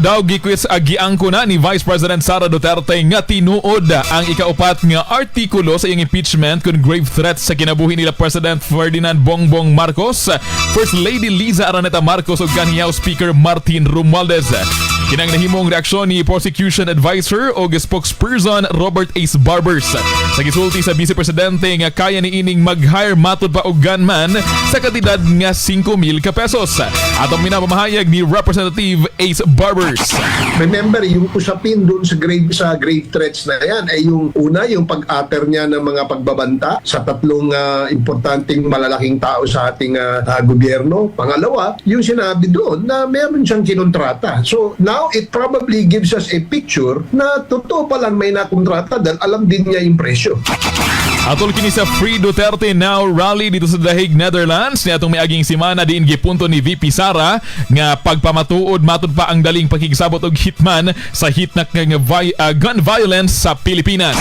Daw gikwis giangko na ni Vice President Sara Duterte nga tinuod ang ikaupat nga artikulo sa iyang impeachment kun grave threats sa kinabuhi nila President Ferdinand Bongbong Marcos, First Lady Liza Araneta Marcos ug kanhi House Speaker Martin Romualdez. Kinang nahimong reaksyon ni Prosecution Advisor o spokesperson Robert Ace Barbers. Sa gisulti sa Vice Presidente nga kaya ni ining mag-hire matud pa og gunman sa kantidad nga 5,000 ka pesos. Atong minapamahayag ni Representative Ace Barbers. Remember, yung usapin doon sa grave threats na yan ay yung una, yung pag-utter niya ng mga pagbabanta sa tatlong importanteng malalaking tao sa ating gobyerno. Pangalawa, yung sinabi doon na meron siyang kinontrata. So now it probably gives us a picture na totoo palang may nakontrata dahil alam din niya yung presyo. Atol kini sa Free Duterte Now rally dito sa The Hague, Netherlands niadtong miaging semana diin gipunto ni VP Sara nga pagpamatuod matud pa ang daling pakigsabot og hitman sa hitnak nga gun violence sa Pilipinas.